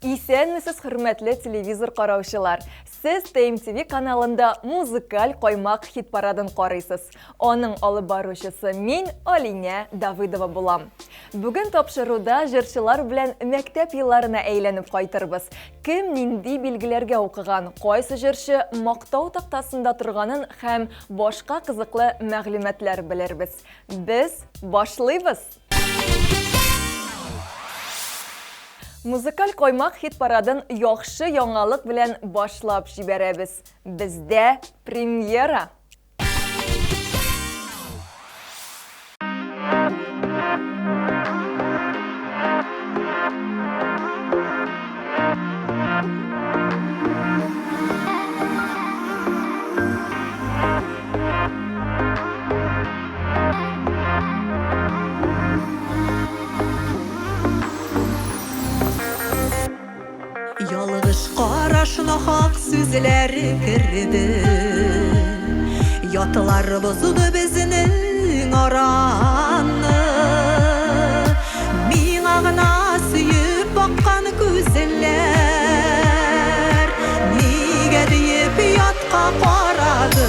Исәнмесез, хөрмәтле телевизор караучылар! Сез ТМТВ каналында музыкаль каймак хит-парадын карыйсыз. Аның алып баручысы мин, Алинә Давыдова булам. Бүген тапшыруда җырчылар белән мәктәп елларына әйләнеп кайтырбыз. Кем нинди билгеләргә укыган, кайсы җырчы мактау тактасында торганын һәм башка кызыклы мәгълүматлар белербез. Без башлыйбыз! Музыкаль каймак хит-парадын яхшы яңалык белән башлап җибәрәбез. Бездә премьера! Ялгыш караш нахак сүзләр керде. Ятлар бозды безнең араны. Миңа гына сөеп баккан күзләр Нигә диеп ятка карады.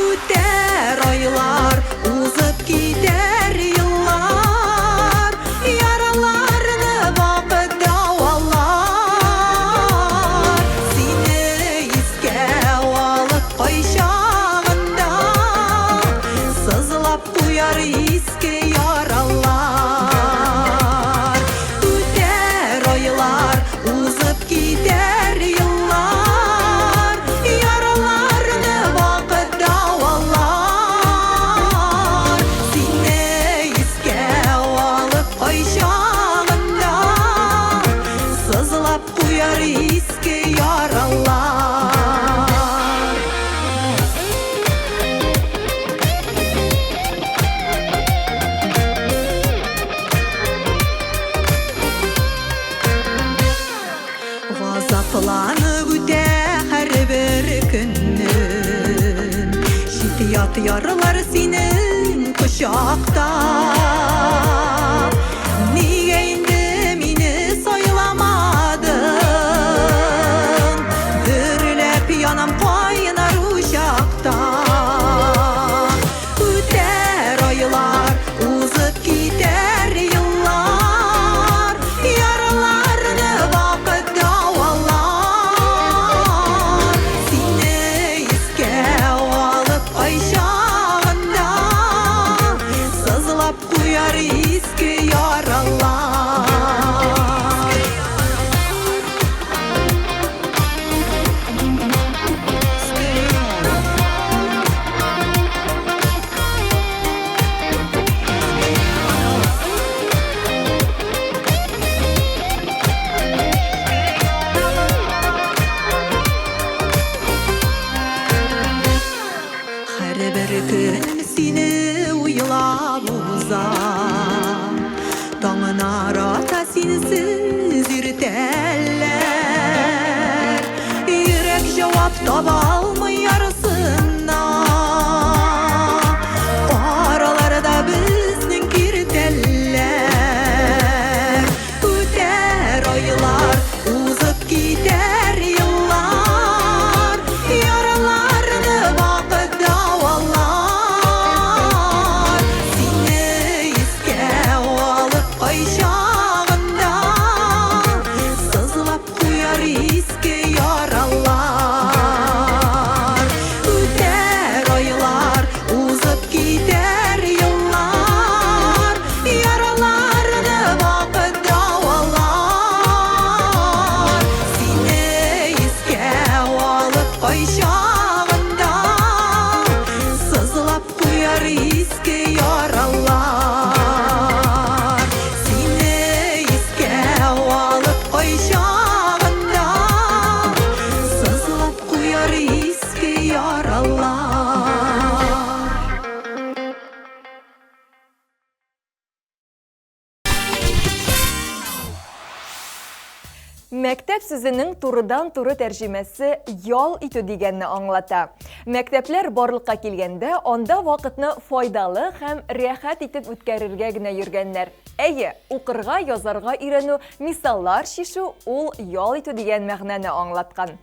Үтәр айлар, узып китәр еллар, Яраларны вакыт дәвалар. Сине искә алып кайчагында, Сызлап куяр иске яралар. Үтәр айлар, узып китәр еллар, Яраларны вакыт дәвалар. Сине искә алып кайчагында, Сызлап куяр иске яралар. Газапланып үтә һәрбер көнем, Чит-ят ярлар синең кочакта. Нигә инде мине сайламадың? Дөрләп янам кайнар учакта. Үтәр айлар, узып китәр еллар, Яраларны вакыт дәвалар. Сине искә алып кайчагында, Сызлап куяр иске яралар. Һәрбер көнем сине уйлап уза, Таңнар ата синсез иртәләр. Йөрәк җавап таба алмый ярсына, Араларда безнең киртәләр. Үтәр айлар, узып китәр еллар, Яраларны вакыт дәвалар. Сине искә алып кайчагында, Сызлап куяр иске яралар. Мәктәп сүзенең турыдан-туры тәрҗемәсе ял итү дигәнне аңлата. Мәктәпләр барлыкка килгәндә, анда вакытны файдалы һәм рәхәт итеп үткәрергә генә йөргәннәр. Әйе, укырга, язарга өйрәнү, мисаллар чишү ул ял итү дигән мәгънәне аңлаткан.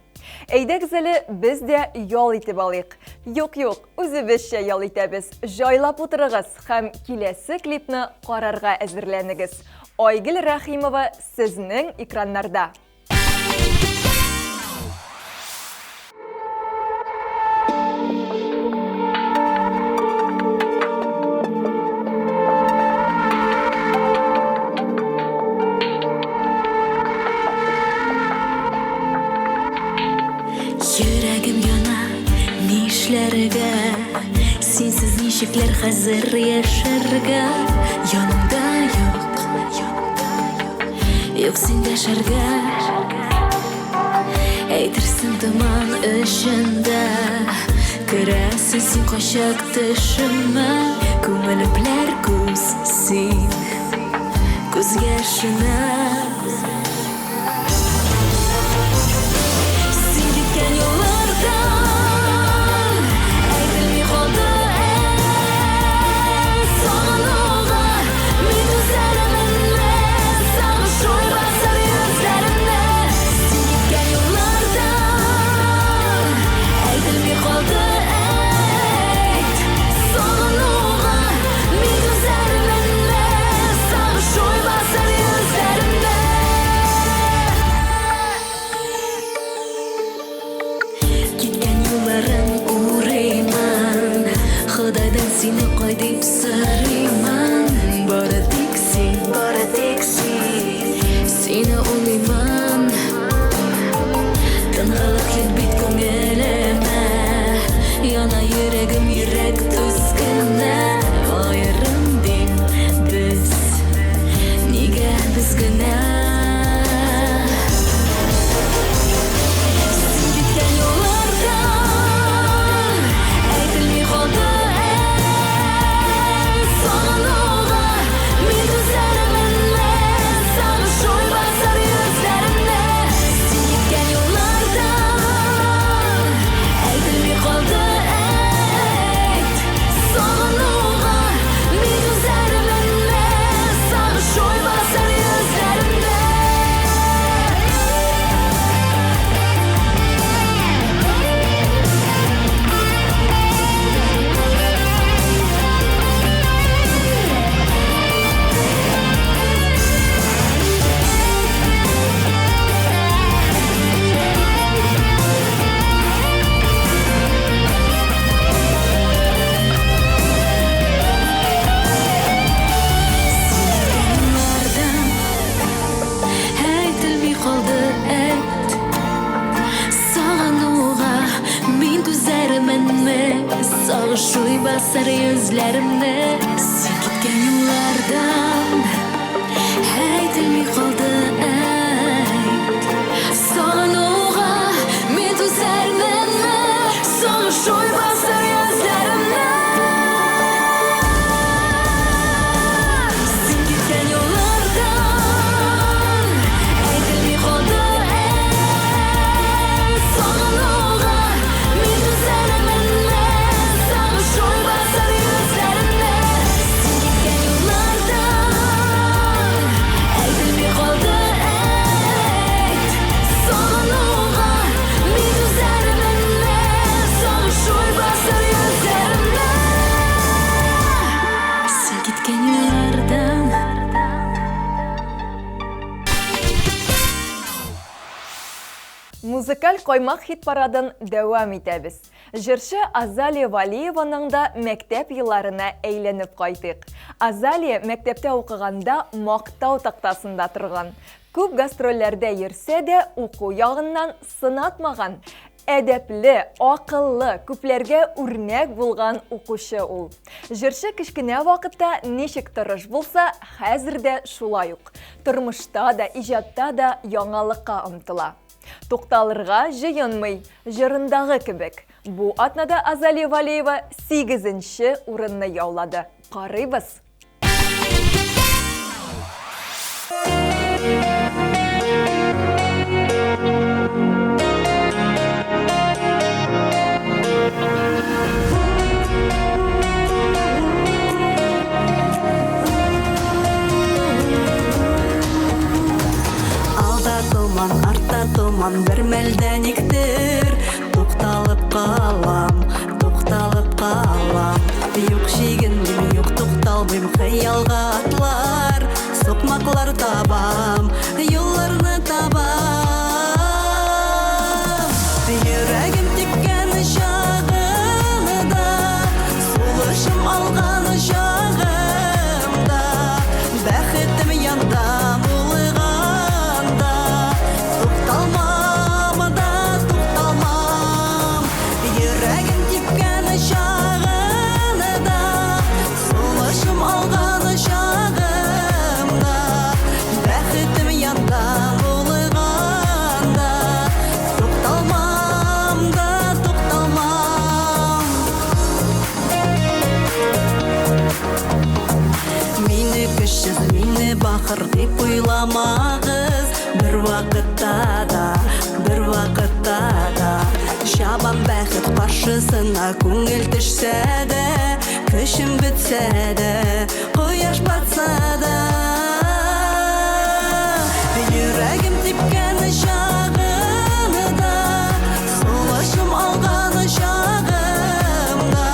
Әйдәгез әле, без дә ял итеп алыйк. Юк-юк, үзебезчә ял итәбез. Җайлап утырыгыз һәм киләсе клипны карарга әзерләнегез. Айгөл Рәхимова сезнең экраннарда. Йөрәгем яна, нишләргә? Синсез ничекләр хәзер яшәргә? Янымда юк, юк син дәшәргә. Әйтерсең томан эчендә Керәсең син кайчак төшемә. Күмелепләр күз син күз яшенә. Син киткән юллардан әйтелми калды әй сагынуга мин түзәрменме сагыш уй басар йөзләремне син киткән юллардан әйтелми калды әйт сагынуга мин түзәрменме сагыш уй басар йөзләремне Киткән юлларың урыймын Ходайдан сине кай дип сорыймын Бары тик син, бары тик син Сине уйлыймын Тынгылык юк бит күңелемә Яна йөрәгем йөрәк түзгенә Аерым дим без Нигә без генә Син киткән юллардан Әйтелми калды әй Сагынуга мин түзәрменме Сагыш уй басар йөзләремне Син киткән юллардан Әйтелми калды әйт Сагынуга мин түзәрменме Сагыш уй басар йөзләремне Әйтелми калды әйт Сагынуга мин түзәрменме Сагыш уй басар йөзләремне Син киткән юллардан Әйтелми калды әйт Сагынуга мин түзәрменме Сагыш уй басар йөзләремне Син киткән юллардан Әйтелми калды әй Сагынуга мин түзәрменме Сагыш уй басар йөзләремне Син киткән юллардан Әйтелми калды әйт Сагынуга мин түзәрменме Сагыш уй басар йөзләремне Син киткән юллардан Музыкаль каймак хит-парадын дәвам итәбез. Җырчы Азалия Валиеваның да мәктәп елларына әйләнеп кайтыйк. Азалия мәктәптә укыганда мактау тактасында торган. Күп гастрольләрдә йөрсә дә, уку ягыннан сынатмаган. Әдәпле, акыллы, күпләргә үрнәк булган укучы ул. Җырчы кечкенә вакытта ничек тырыш булса, хәзер дә шулай ук. Тормышта да, иҗатта да яңалыкка омтыла. Тукталырга җыенмый, җырындагы кебек. Бу атнада Азалия Валеева сигезенче урынны яулады. Карыйбыз! калам, бер мәлдә никтер тукталып калам, тукталып калам. Юк чигенмим, юк тукталмыйм, хыялга атлар, сукмаклар табам, юлларны табам. Йөрәгем типкән чагында, сулышым алган чагымда, бәхетем янда булганда, тукталмам да тукталмам. Йөрәгем типкән чагында, сулышым алган чагымда, бәхетем янда булганда, тукталмам да тукталмам. Мине көчсез, мине бахыр дип уйламагыз бер вакытта да, бер вакытта да. Чабам бәхет каршысына, күңел төшсә дә, көчем бетсә дә, кояш батса да. Йөрәгем типкән чагында, сулышым алган чагымда,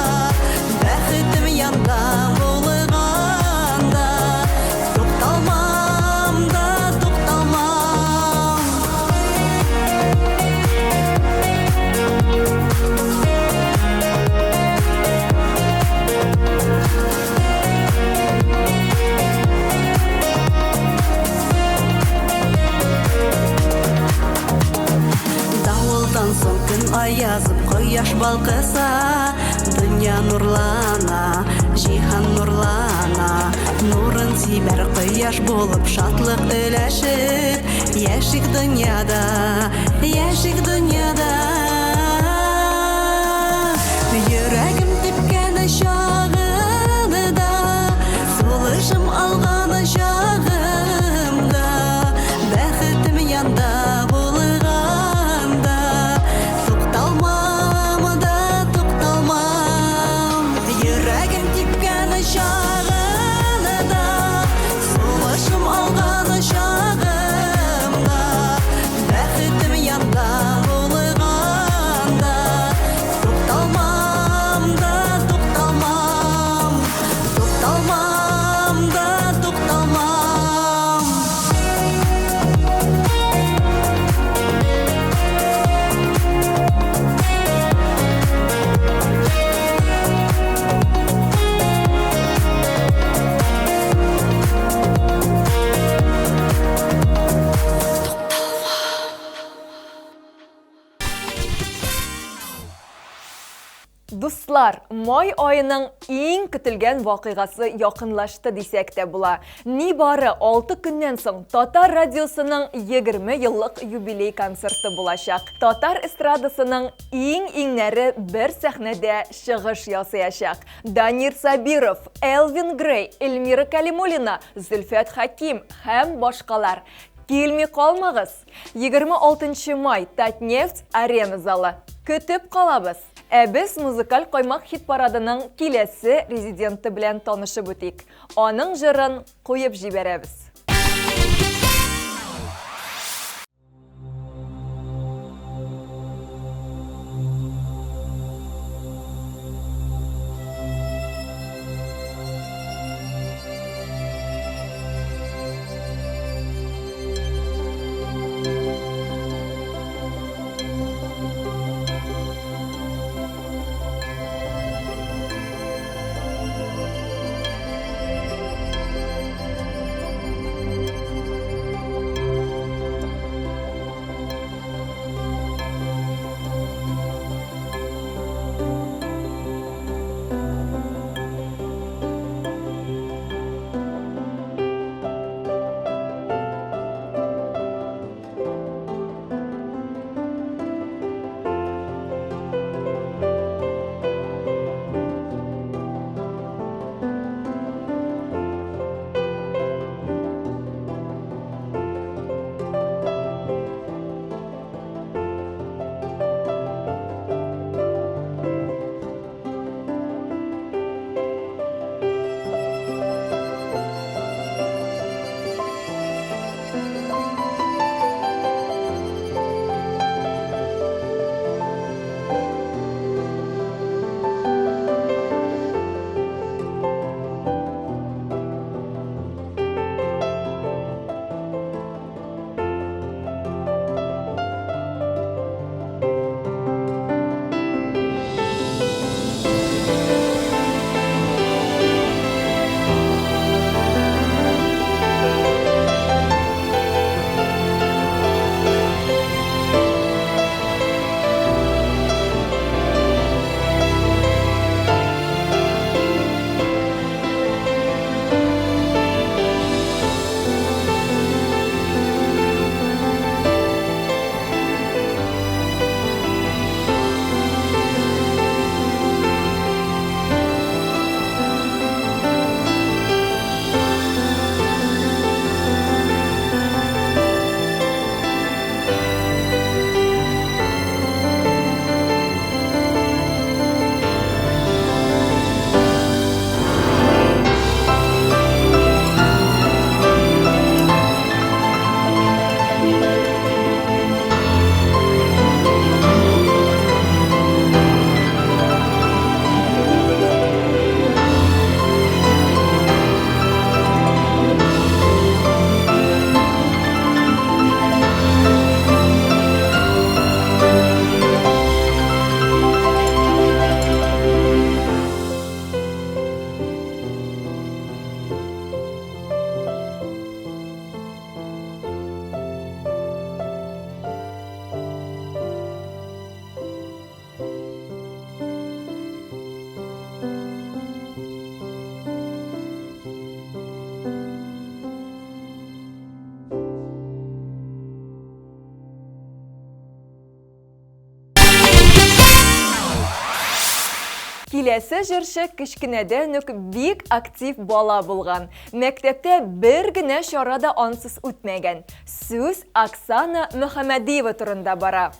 бәхетем янда булганда, тукталмам да тукталмам. Давылдан соң көн аязып, кояш балкыса, дөнья нурлана, җиһан нурлана. Нурын сибәр кояш булып, шатлык өләшеп, яшик дөньяда, яшик дөньяда. Йөрәгем типкән чагында, сулышым алган чагымда, бәхетем янда булганда, тукталмам да тукталмам. Йөрәгем типкән чагында, сулышым алган чагымда, бәхетем янда булганда, тукталмам да тукталмам, тукталмам да тукталмам. Дуслар, май аеның иң көтелгән вакыйгасы якынлашты дисәк тә була. Нибары 6 көннән соң Татар радиосының 20 еллык юбилей концерты булачак. Татар эстрадасының иң-иңнәре бер сәхнәдә чыгыш ясаячак. Данир Сабиров, Элвин Грей, Эльмира Калимуллина, Зөлфәт Хәким һәм башкалар. Килми калмагыз! 26 май Татнефть арена залы. Көтеп калабыз! Ә без музыкаль каймак хит-парадының киләсе резиденты белән танышып үтик. Аның җырын куеп җибәрәбез. Киләсе җырчы кечкенәдән үк бик актив бала булган. Мәктәптә бер генә чара да ансыз үтмәгән. Сүз Оксана Мөхәммәдиева турында бара.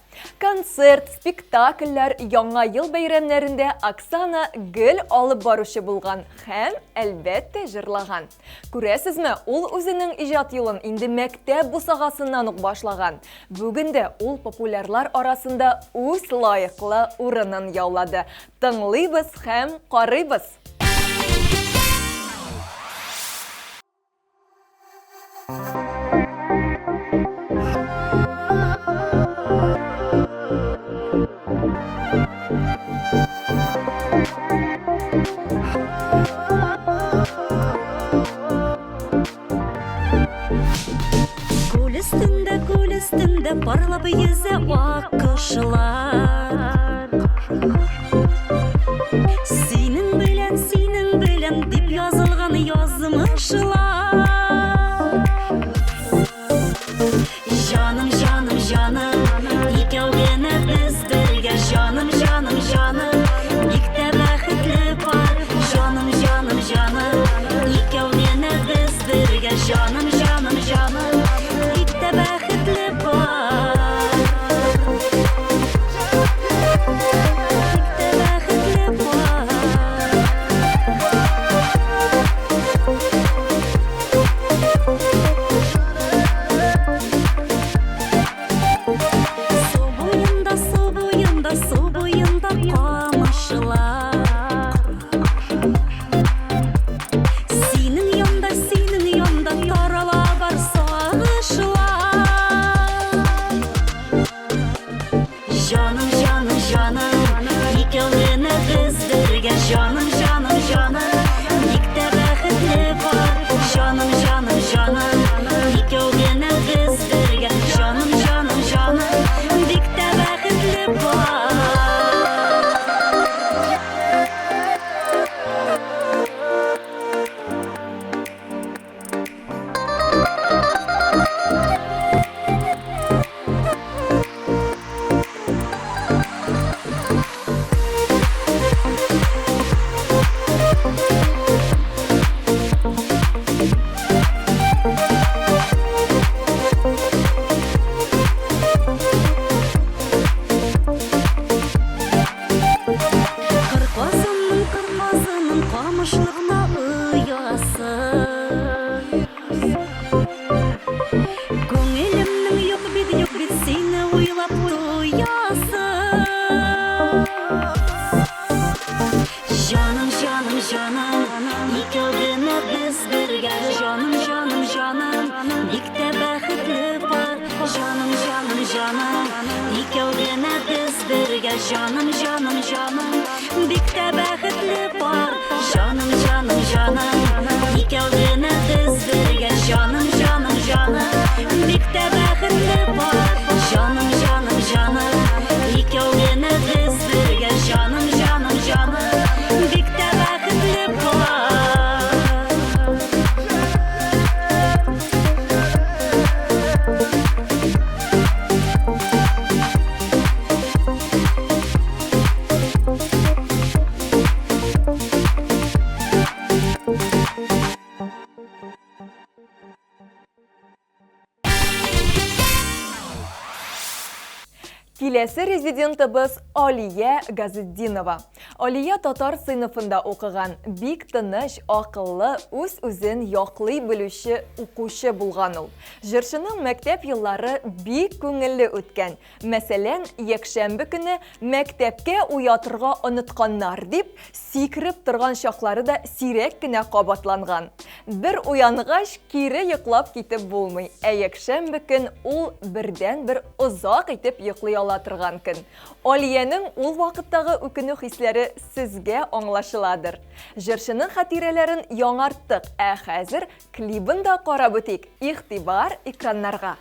Концерт, спектакльләр, Яңа ел бәйрәмнәрендә Оксана гел алып баручы булган һәм, әлбәттә, җырлаган. Күрәсезме, ул үзенең иҗат юлын инде мәктәп бусагасыннан ук башлаган. Бүген дә ул популярлар арасында үз лаеклы урынын яулады. Тыңлыйбыз һәм карыйбыз! Күл өстендә, күл өстендә парлап йөзә ак кошлар. Синең белән, синең белән дип язылган язмышлар. Җаным, җаным, җаным, икәү генә без бергә. Җаным, җаным, җаным, бик тә бәхетле пар. Җаным, җаным, җаным, икәү генә без бергә. Җаным, җаным, җаным, бик тә бәхетле пар. Бик тә бәхетле пар. Су буенда, су буенда, су буенда камышлар. Синең янда, синең янда тарала бар сагышлар. Җаным, җаным, җаным, икәү генә без бергә. Җаным, җаным, җаным, бик тә бәхетле пар. Җаным, җаным, җаным, икәү генә без бергә. Җаным, җаным, җаным, бик тә бәхетле пар. Кыр казының, кыр казының камышлыкта оясы. Күңелемнең юк бит, юк бит сине уйлап туясы. Җаным, җаным, җаным, икәү генә без бергә. Җаным, җаным, җаным, бик тә бәхетле пар. Җаным, җаным, җаным, икәү генә без бергә. Җаным, җаным, җаным, бик тә бәхетле пар. Җаным, җаным, җаным, икәү генә без бергә. Җаным, җаным, җаным, бик тә бәхетле пар. Җаным, җаным, җаным, икәү генә без бергә. Җаным, җаным, җаным, бик тә бәхетле пар. Киләсе резидентыбыз Алия Газетдинова. Алия татар сыйныфында укыган, бик тыныч, акыллы, үз-үзен яклый белүче укучы булган ул. Җырчының мәктәп еллары бик күңелле үткән. Мәсәлән, якшәмбе көне мәктәпкә уятырга онытканнар дип, сикереп торган чаклары да сирәк кенә кабатланган. Бер уянгач, кире йоклап китеп булмый, ә якшәмбе көн ул бердәнбер озак итеп йоклый ала торган көн. Алиянең ул вакыттагы үкенү хисләре сезгә аңлашыладыр. Җырчының хатирәләрен яңарттык, ә хәзер Клибын да карап үтик. Игътибар экраннарга!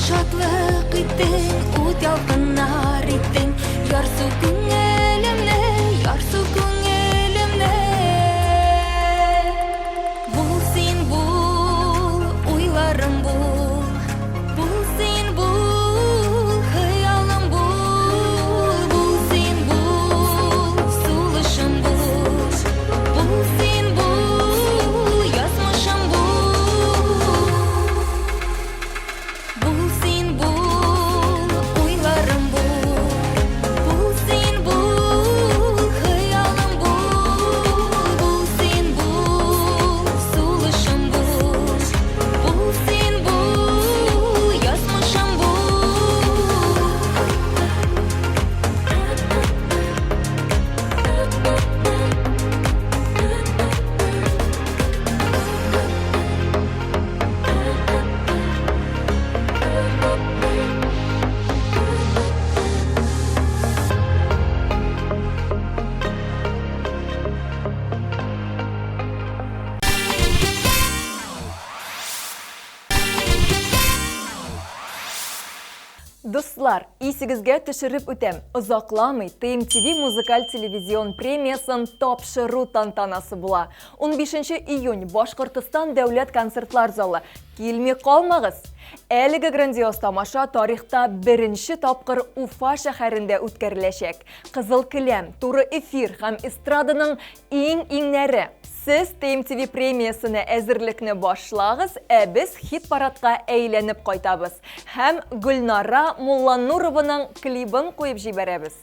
Шатлык иттең, ут ялкыннар иттең, Ярсу күңелемне, ярсу күңелемне. Бул син, бул, уйларым бул, Бул син, бул, хыялым бул, Бул син, бул, сулышым бул, Бул син, бул, язмышым бул. Бул син, бул, уйларым бул, Бул син, бул, хыялым бул, Бул син, бул, сулышым бул, Бул син, бул, язмышым бул. Дуслар, исегезгә төшереп үтәм, озакламый TMTV музыкаль телевизион премиясын тапшыру тантанасы була. 15 июнь Башкортостан дәүләт концертлар залы. Килми калмагыз! Әлеге грандиоз тамаша тарихта беренче тапкыр Уфа шәһәрендә үткәреләчәк. Кызыл келәм, туры эфир һәм эстраданың иң-иңнәре. Сез TMTV премиясенә әзерлекне башлагыз, ә без хит-парадка әйләнеп кайтабыз. Һәм Гөлнара Мулланурованың клибын куеп җибәрәбез.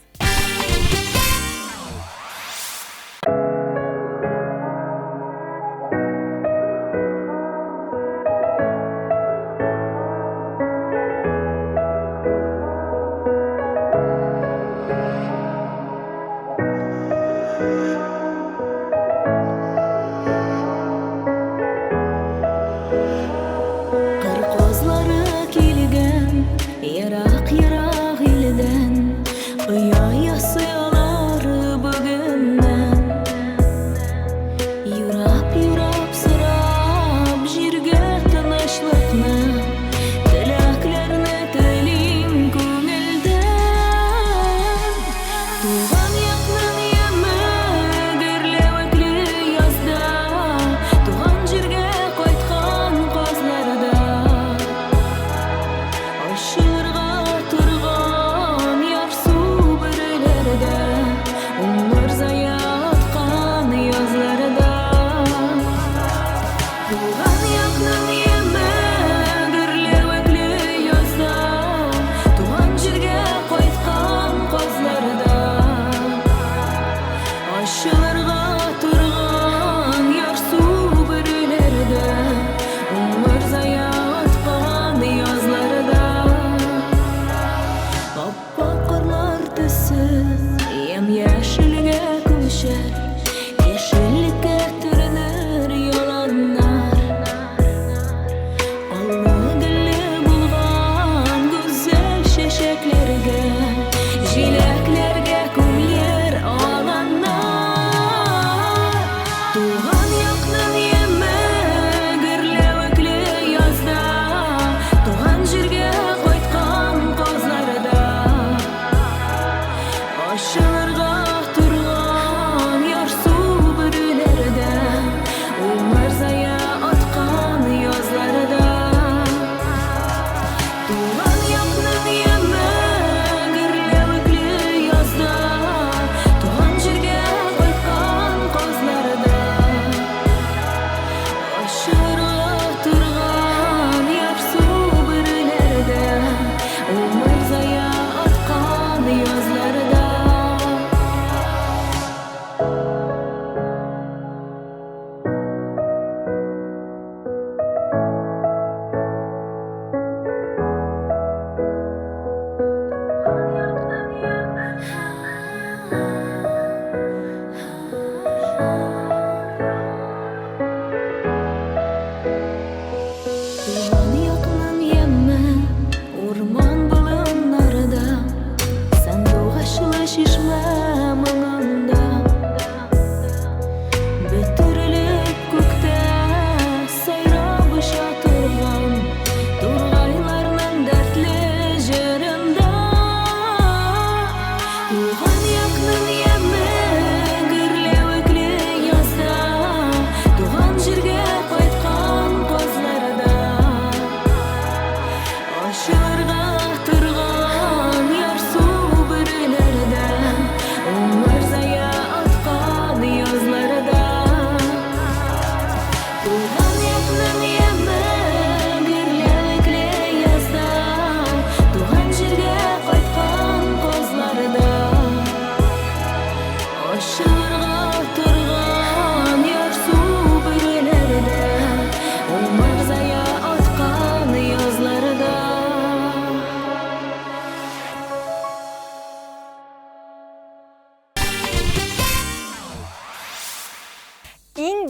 Кыр казлары килгән ерак-ерак илдән, Оя ясый алар бүгеннән. Юрап-юрап сорап җиргә тынычлыкны, Теләкләрне телим күңелдән. Туган якның яме гөрләвекле язда, Туган җиргә кайткан казларда. Ачылырга торган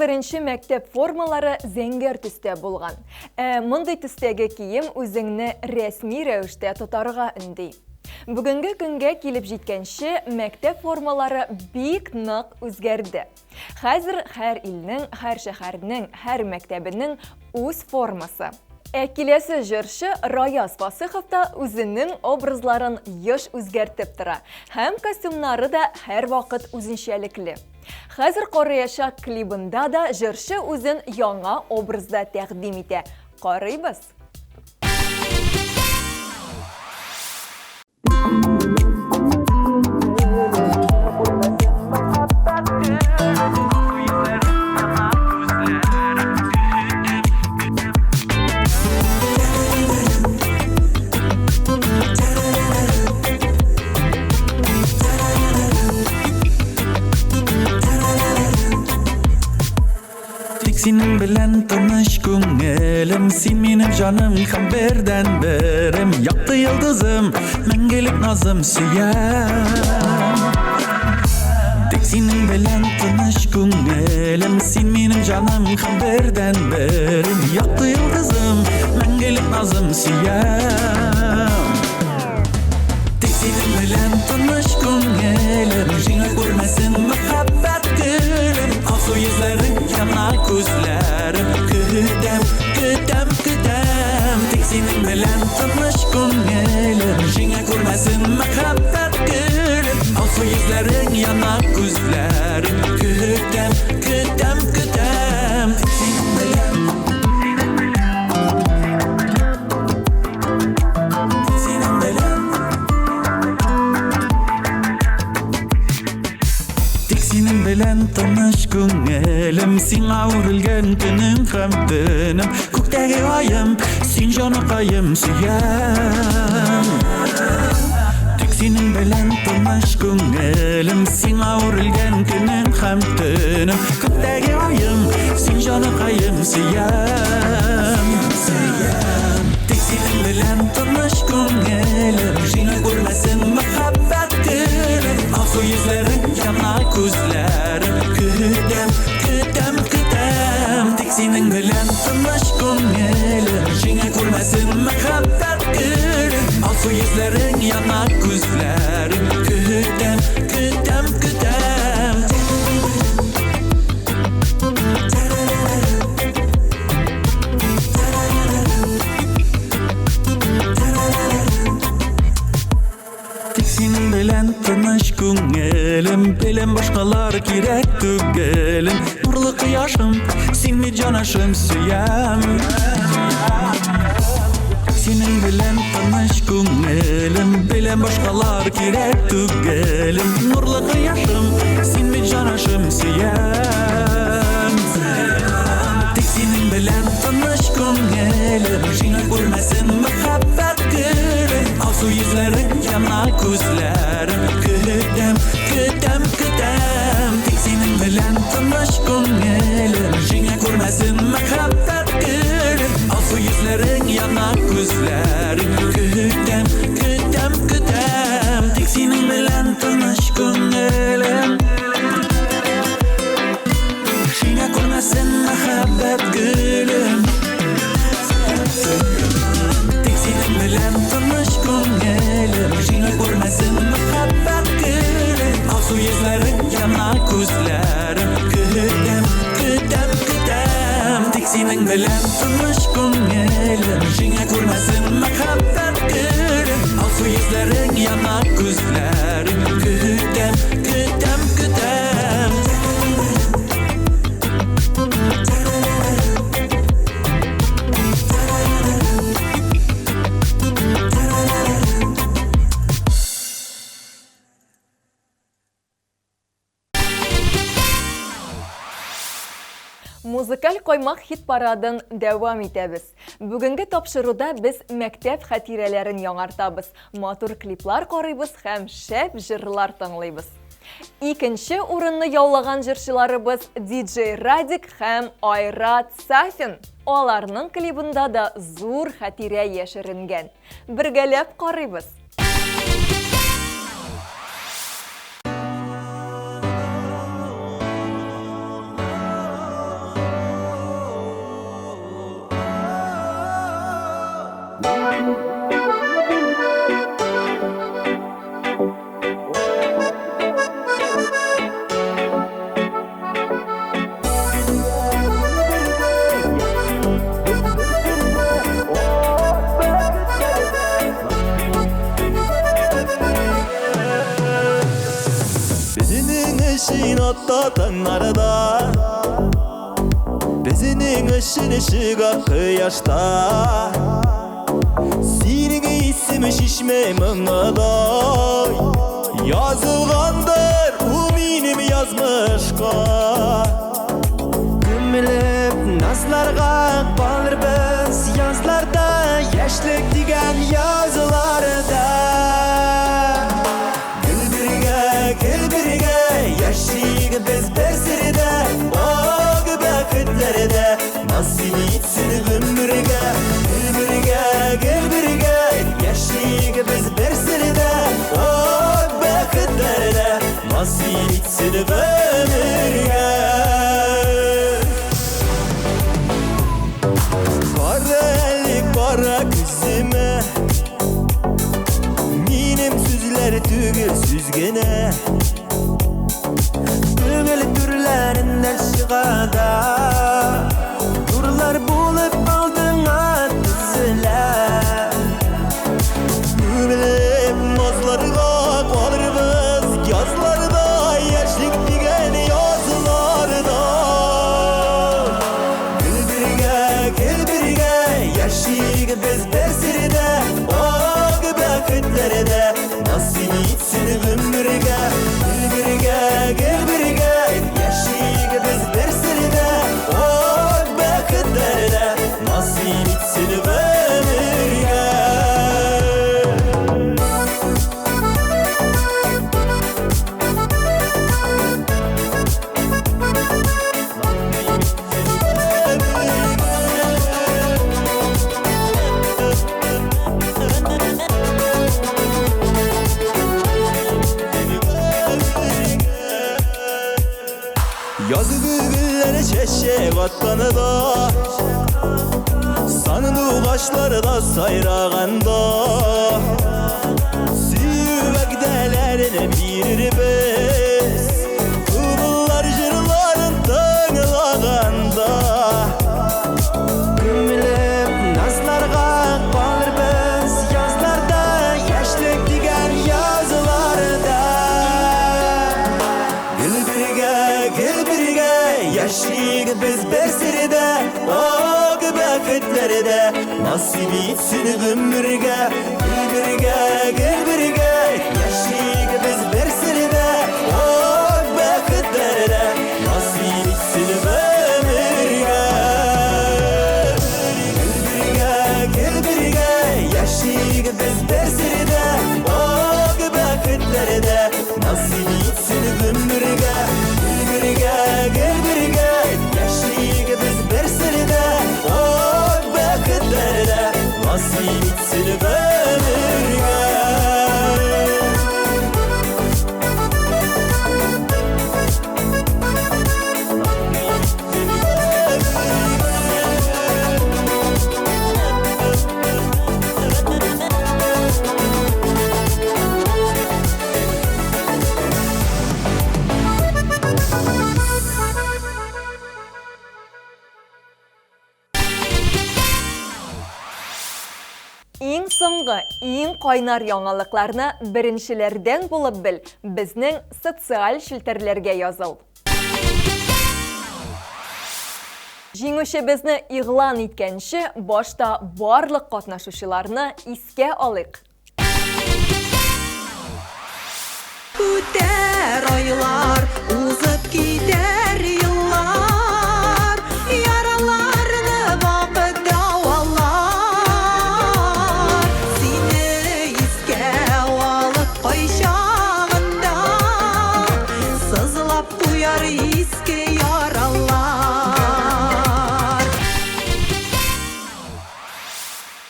беренче мәктәп формалары зәңгәр төстә булган. Ә мондый төстәге кием үзеңне рәсми рәвештә тотарга өнди. Бүгенге көнгә килеп җиткәнче мәктәп формалары бик нык үзгәрде. Хәзер һәр илнең, һәр шәһәрнең, һәр мәктәбенең үз формасы. Ә киләсе җырчы Раяз Фасыхов та үзенең образларын еш үзгәртеп тора һәм костюмнары да һәрвакыт үзенчәлекле. Хәзер караячак клибында да җырчы үзен яңа образда тәкъдим итә. Карыйбыз! Тик синең белән тыныч күңелем, Син минем җаным һәм бердәнберем, Якты йолдызым, мәңгелек назым, сөям. Тик синең белән тыныч күңелем, Син минем җаным һәм бердәнберем, Якты йолдызым, мәңгелек назым, сөям. Тик синең белән тыныч күңелем, Җиңел күрмәсен мәхәббәт гөлем. Алсу йөзләрең, яна күзләрең, Көтәм, көтәм, көтәм. Тик синең белән тыныч күңелем, Җиңел күрмәсен мәхәббәт гөлем. Алсу йөзләрең, яна күзләрең, Көтәм, көтәм, көтәм. Тик синең белән. Тик синең белән тыныч күңелем, Сиңа үрелгән көнем һәм төнем. Күктәге аем, син җаныкаем, сөям. Тик синең белән тыныч күңелем, Сиңа үрелгән көнем һәм төнем. Күктәге аем, син җаныкаем, сөям. Сөям. Тик синең белән тыныч күңелем, Җиңел күрмәсен мәхәббәт гөлем. Алсу йөзләрең, яна күзләрең, Көтәм, көтәм, көтәм. Тик синең белән тыныч күңелем, Җиңел күрмәсен мәхәббәт гөлем. Алсу йөзләрең, яна күзләрең, Көтәм, көтәм, көтәм. Тик синең белән тыныч күңелем, Беләм башкалар кирәк түгелем. Нурлы кояшым, син бит җанашым, сөям. Синең белән тыныч күңелем, Беләм башкалар кирәк түгелем. Нурлы кояшым, син бит җанашым, сөям. Тик синең белән тыныч күңелем, Җиңел күрмәсен мәхәббәт гөлем. Алсу йөзләрең, яна күзләрең, Көтәм, көтәм, көтәм. Тик синең белән тыныч күңелем, Җиңел күрмәсен мәхәббәт гөлем. Алсу йөзләрең, яна күзләрең, Көтәм, көтәм, көтәм. Тик синең белән тыныч күңелем, Җиңә күрмәсен мәхәббәт гөлем. Тик синең белән тыныч күңелем, Җиңел күрмәсен мәхәббәт гөлем. Алсу йөзләрең, яна күзләрең, Көтәм, көтәм, көтәм. Тик синең белән тыныч күңелем, Җиңә күрмәсен мәхәббәт гөлем. Алсу йөзләрең, яна күзләрең, Көтәм, көтәм, көтәм. Музыкаль каймак хит-парадын дәвам итәбез. Бүгенге тапшыруда без мәктәп хатирәләрен яңартабыз, матур клиплар карыйбыз һәм шәп җырлар тыңлыйбыз. Икенче урынны яулаган җырчыларыбыз DJ Радик һәм Айрат Сафин. Аларның клибында да зур хатирә яшеренгән. Бергәләп карыйбыз. ата таңнарда. Безнең өчен чыга кояшта. Синең исем чишмә моңыдай. Язылгандыр ул минем язмышка. Күмелеп назларга калырбыз язларда, яшьлек дигән язларда. Гел бергә, гел бергә яшик без бер сердә, ак бәхетләрдә насыйп итсен гомергә. Гел бергә, гел бергә яшик без бер сердә, ак бәхетләрдә насыйп итсен гомергә. Кара әле, кара күземә, минем сүзләр түгел сүз генә. Күңел түрләреннән чыга да, нурлар булып алдыңа тезелә. Күмелеп назларга калырбыз язларда, яшьлек дигән язларда. Гел бергә, гел бергә яшик без бер сердә, ак бәхетләрдә насыйп итсен гомергә. Гел бергә, гел бергә яшик без бер сердә, ак бәхетләрдә насыйп итсен гомергә. Язгы гөлләр чәчәк атканда, Сандугачлар да сайраганда, Сөю вәгъдәләрен бирербез, Тубыллар җырларын тыңлаганда. Күмелеп назларга калырбыз язларда, яшьлек дигән язларда. Гел бергә, гел бергә яшик без бер сердә, ак бәхетләрдә насыйп итсен гомергә. Гел бергә, гел бергә яшик без бер сердә, ак бәхетләрдә насыйп итсен гомергә. Гел бергә, гел бергә яшик без бер сердә, ак бәхетләрдә насыйп итсен гомергә. Гел бергә, гел бергә яшик без бер сердә, ак бәхетләрдә насыйп итсен гомергә. Иң соңгы, иң кайнар яңалыкларны беренчеләрдән булып бел, безнең социаль челтәрләргә языл. Җиңүчебезне игълан иткәнче, башта барлык катнашучыларны искә алыйк. Үтәр айлар, узып китәр еллар, яраларны вакыт дәвалар. Сине искә алып кайчагында, сызлап куяр иске яралар.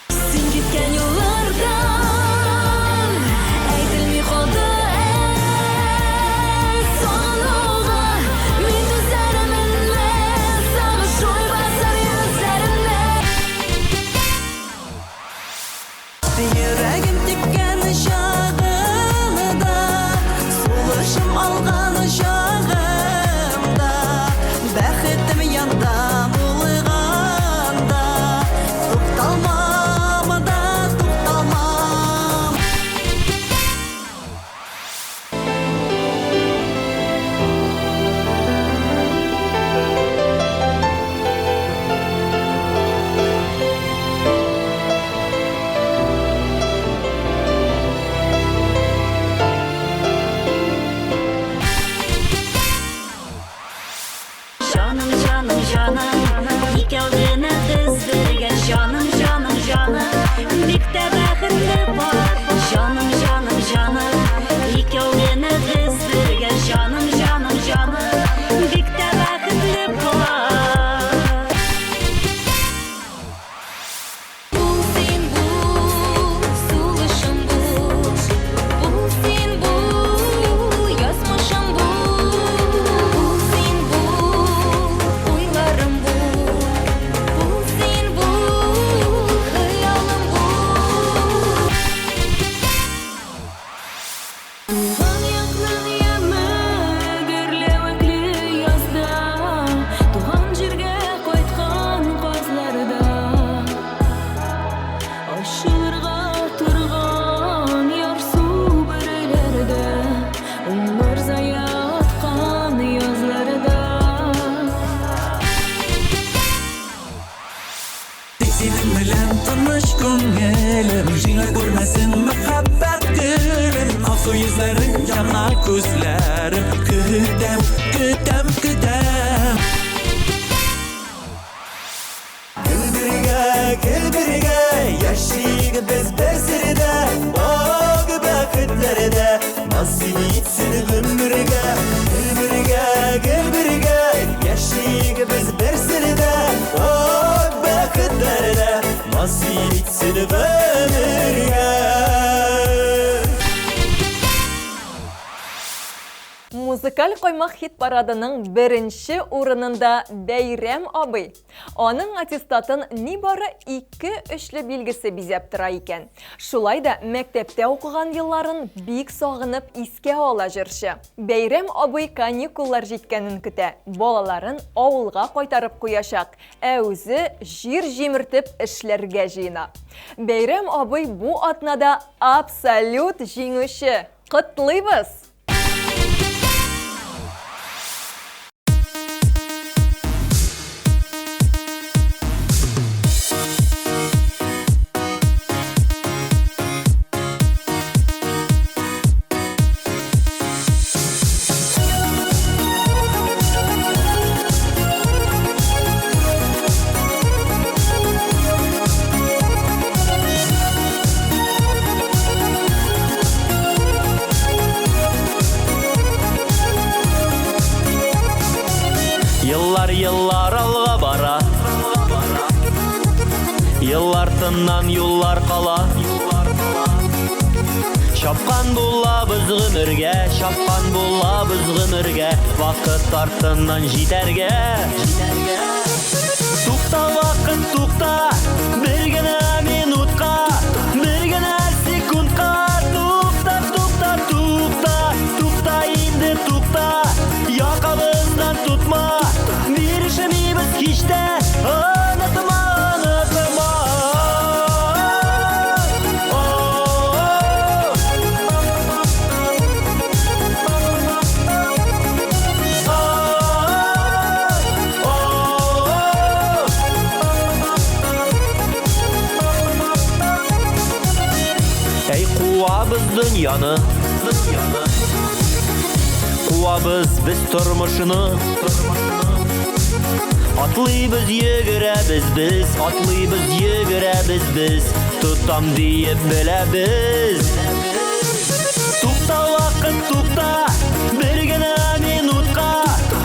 Син киткән юллардан әйтелми калды сагынуга мин түзәрменме, сагыш уй басар йөзләремне. Йөрәгем типкән чагында, сулышым алган чагында, бәхетем янда булганда, тукталмам да тукталмам. Җиңә күрмәсен мәхәббәт гөлем Алсу йөзләрең, яна күзләрең Көтәм, көтәм, көтәм Гел бергә, гел бергә Яшик без бер сердә Ак бәхетләрдә Насыйп итсен гомергә Гел бергә, гел бергә Яшик без бер сердә Ак бәхетләрдә Насыйп итсен гомергә Музыкаль каймак хит-парадының беренче урынында Бәйрәм абый. Аның аттестатын нибары ике өчле билгесе бизәп тора икән. Шулай да мәктәптә укыган елларын бик сагынып искә ала җырчы. Бәйрәм абый каникуллар җиткәнен көтә, балаларын авылга кайтарып куячак, ә үзе җир җимертеп эшләргә җыена. Бәйрәм абый бу атнада абсолют җиңүче! Котлыйбыз! Еллар, еллар алга бара. Еллар тыннан юллар кала. Чапкан булабыз гомергә, чапкан булабыз гомергә, вакыт артыннан җитәргә. Тукта, вакыт, тукта, бер генә минутка, бер генә секундка, тукта, тукта, тукта, тукта инде, тукта, якабыздан тотма, бирешмибез һич тә, онытма, онытма. Әй куабыз дөньяны, Куабыз без тормышны. Атлыйбыз, йөгерәбез без, Атлыйбыз, йөгерәбез без, Тотам диеп беләбез. Тукта, вакыт, тукта, бер генә минутка,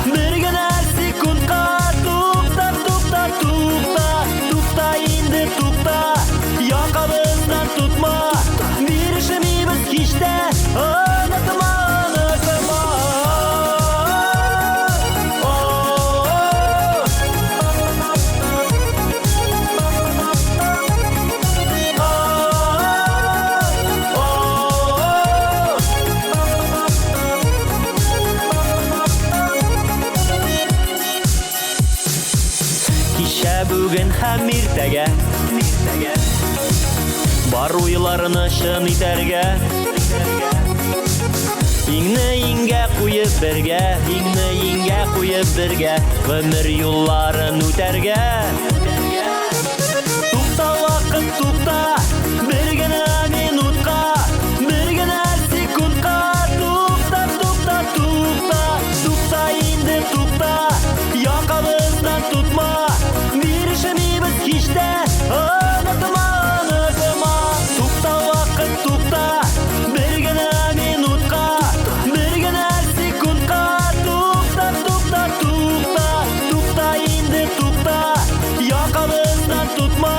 бер генә секундка, тукта, тукта, тукта, тукта инде, тукта, якабыздан тотма, бирешмибез һич тә, онытма, онытма. Кичә, бүген һәм иртәгә Бар уйларны чын итәргә Иңне иңгә куеп бергә, Иңне иңгә куеп бергә Гомер юлларын үтәргә Тукта, вакыт, тукта, бер генә минутка, бер генә секундка, тукта, тукта, тукта, тукта инде, тукта, якабыздан тотма, бирешмибез һич тә, онытма, онытма. Тукта, вакыт, тукта, бер генә минутка, бер генә секундка, тукта, тукта, тукта, тукта инде, тукта, якабыздан тотма,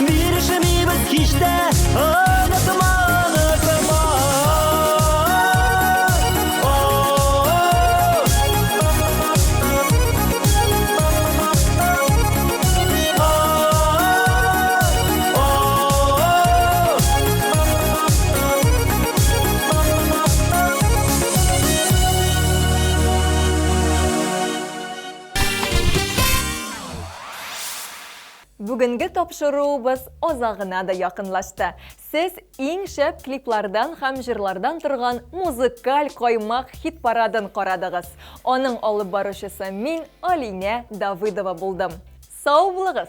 бирешмибез һич тә, онытма, онытма. Бүгенге тапшыруыбыз азагына да якынлашты. Сез иң шәп клиплардан һәм җырлардан торган музыкаль каймак хит-парадын карадыгыз. Аның алып баручысы мин, Алинә Давыдова булдым. Сау булыгыз!